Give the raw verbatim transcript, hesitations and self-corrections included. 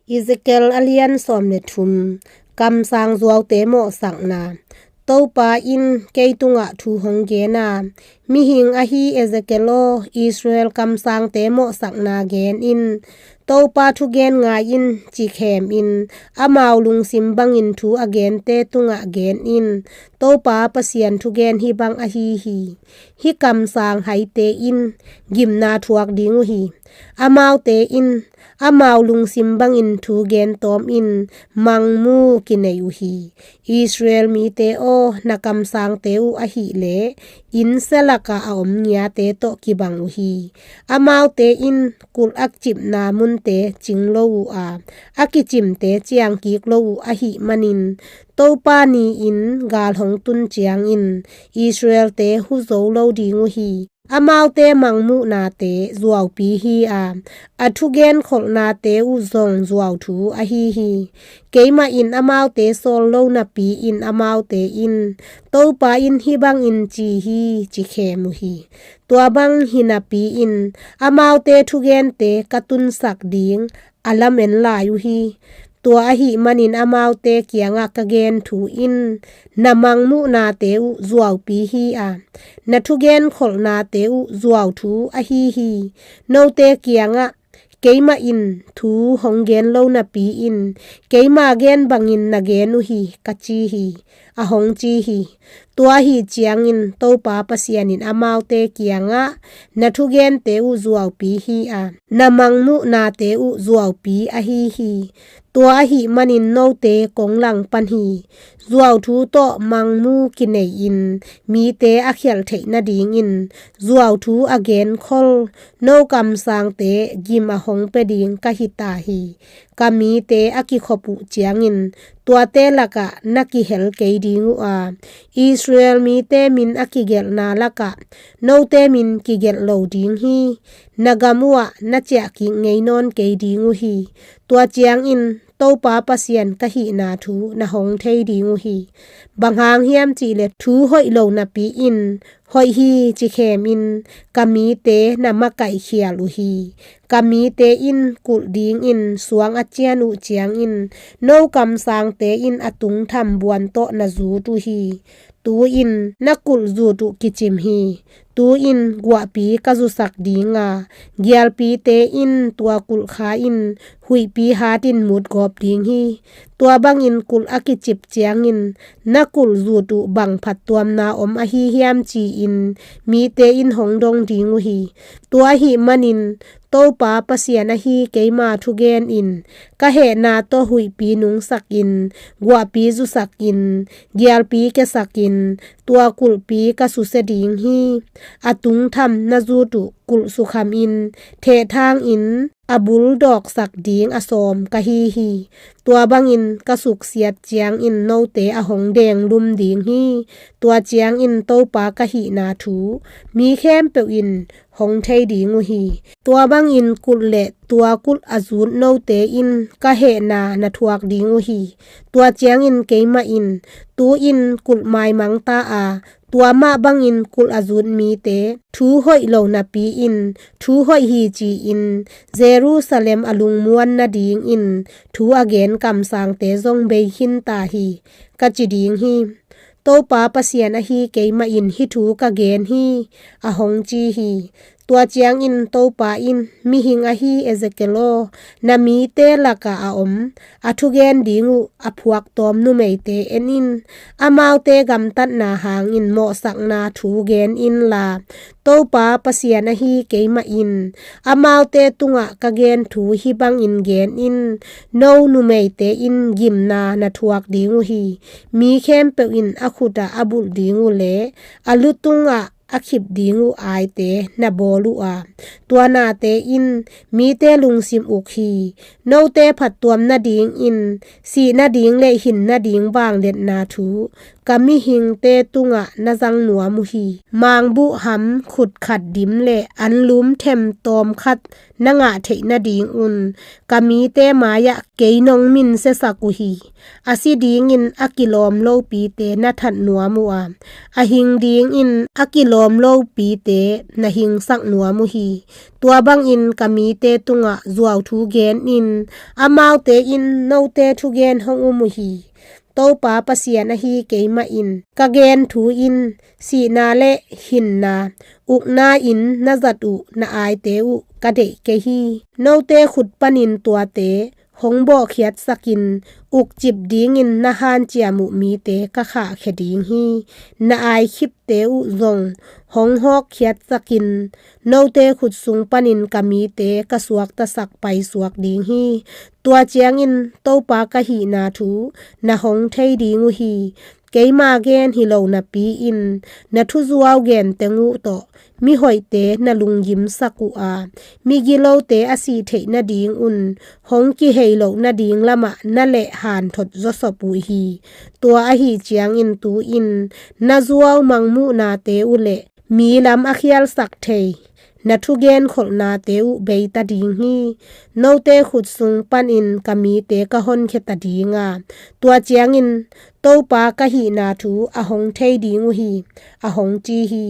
Ezekiel a lian sawm le thum. Kamsang zuaute mawhsakna. Topa in kei tungah thu hong gen a, "Mihing ahi Ezekiel aw, Israel kamsangte mawhsakna gen in. Topa thugen ngai in, ci khem in, amau lungsim bangin thu a gente tungah gen in. Topa Pasian thugen hih bang ahi hi: Hih kamsang haite in gimna thuak ding uh hi. Amaute in amau lungsim bangin thu gen tawm in mangmu kinei uh hi. Israel mite aw, na kamsangte uh ahih leh innsia lakah a om ngiate tawh kibang uh hi. Amaute in kulh a cipna munte cing lo uh a, a kicimte ciangkik lo uh ahih manin Topa ni-in gal hong tun ciangin Israelte hu zo lo ding uh hi. Amaute mangmuhnate zuaupi hi a, a thugen kholhnate uh zong zuauthu ahi hi. Keimah in amaute sawl lo napi-in amaute in, 'Topa in hih bangin ci hi,' ci khem uh hi. Tua bang hi napi-in amaute thugente ka tunsak ding a lamen lai uh hi. Tua ahih manin amaute kiangah ka gen thu in na mangmuhnate uh zuaupi hi a, na thugen kholhnate uh zuauthu ahi hi. Note kiangah, 'Keimah in thu hong gen lo napi-in keima gen bangin na gen uh hi,' ka ci hi," a hong ci hi. Tua ahih ciangin Topa Pasian in amaute kiangah, "Na thugente uh zuaupi hi a, na mangmuhnate uh zuaupi ahi hi. Tua ahih manin note kong langpan hi. Zuauthu tawh mangmu kinei-in mite a khialh theih nadingin zuauthu a genkhol no kamsangte gim a hong pia ding ka hi ta hi. Ka mite a kikhop uh ciangin tuate lakah na kihel kei ding uh a, Israel mite min a kigelhna lakah note min kigelh lo ding hi. Na gam uhah na ciahkik ngei nawn kei ding uh hi. Tua ciangin Topa Pasian ka hihna thu na hong thei ding uh hi. Bang hang hiam cih leh thu hoih lo napi-in hoih hi ci khemin ka mite na makaihkhial uh hi. Ka mite in kulh dingin suang a cian uh ciangin no kamsangte in a tungtham buan tawh na zut uh hi. Tu-in na kulh zut uh kicim hi. Tu-in guahpi ka zusak ding a, gialpite in tua kulhkha in huihpi hatin mutgawp ding hi. Tua bangin kulh a kicip ciangin na kulh zut uh bang phattuamna om ahi hiam?' ci-in mite in hong dong ding uh hi. Tua ahih manin Topa Pasian ahi keima thugen in ka hehna tawh huihpi nungsakin, guahpi zusakin, gialpi kiasakin tua kulhpi ka susia ding hi. A tungtham na zut uh kulh sukhamin thehthangin a bul dawksak ding a sawm ka hi hi. Tua bangin ka suksiat ciangin note a hong denglum ding hi. Tua ciangin Topa ka hihna thu mi khempeuh in hong thei ding uh hi. Tua bangin kulh le tua kulh a zut note in ka hehna na thuak ding uh hi. Tua ciangin keimah in, 'Tu-in kulh maimang ta a, tua mah bangin kulh a zut mite thu hoih lo napi-in thu hoih hi,' ci-in Jerusalem a lungmuan nadingin thu a gen kamsangte zong bei khin ta hi," ka ci ding hi. Topa Pasian ahi keimah in hih thu ka gen hi, a hong ci hi. Tua ciangin Topa in, "Mihing ahi Ezekiel aw, na mite lakah a om a thugen ding uh a phuaktawm numeite en in. Amaute gamtatna hangin mawhsakna thu gen inla, Topa Pasian ahi keimah in amaute tungah ka gen thu hih bangin gen in: No numeite in gimna na thuak ding uh hi. Mi khempeuh in a khutah a bulh ding uh le a lu tungah a khip ding uh aite na bawl uh a, tua nate in mite lungsim uk hi. Note phattuam nadingin sih nading le hin nading vangliatna thu ka mihingte tungah na zang nuam uh hi. Mangbuhham khut khat dim le anlum them tawm khat na ngah theih nadingun ka mite mai-ah kei nong minsiasak uh hi. A si dingin a kilawm lopite na that nuam uh a, a hing dingin a kilawm lopite na hingsak nuam uh hi. Tua bangin ka mite tungah zuauthu gen in, amaute in note thugen hong um uh hi. Topa Pasian ahi keimah in ka gen thu in sihna le hinna, ukna in na zat uh na aite uh ka deih kei hi. Note khut panin tuate hong bawhkhiatsakin ukcip dingin na hanciam uh mite ka khahkhia ding hi. Na aikhipte uh zong hong hawkkhiatsakin note khut sung panin ka mite ka suaktasak paisuak ding hi. Tua ciangin Topa ka hihna thu na hong thei ding uh hi. Keima gen hi lo napi-in na thuzuau gen teng uh tawh mihoihte na lunggimsak uh a, migilote a sih theih nadingun hong kihei loh nading lamah na leh hanthot zawsop uh hi. Tua ahi ciangin tu-in na zuau mangmuhnate uh le mi lam a khialsak thei na thugen kholhnate uh beita ding hi. Note khut sung panin ka mite ka honkhia ta ding a, tua ciangin Topa ka hihna thu a hong thei ding uh hi, a hong ci hi.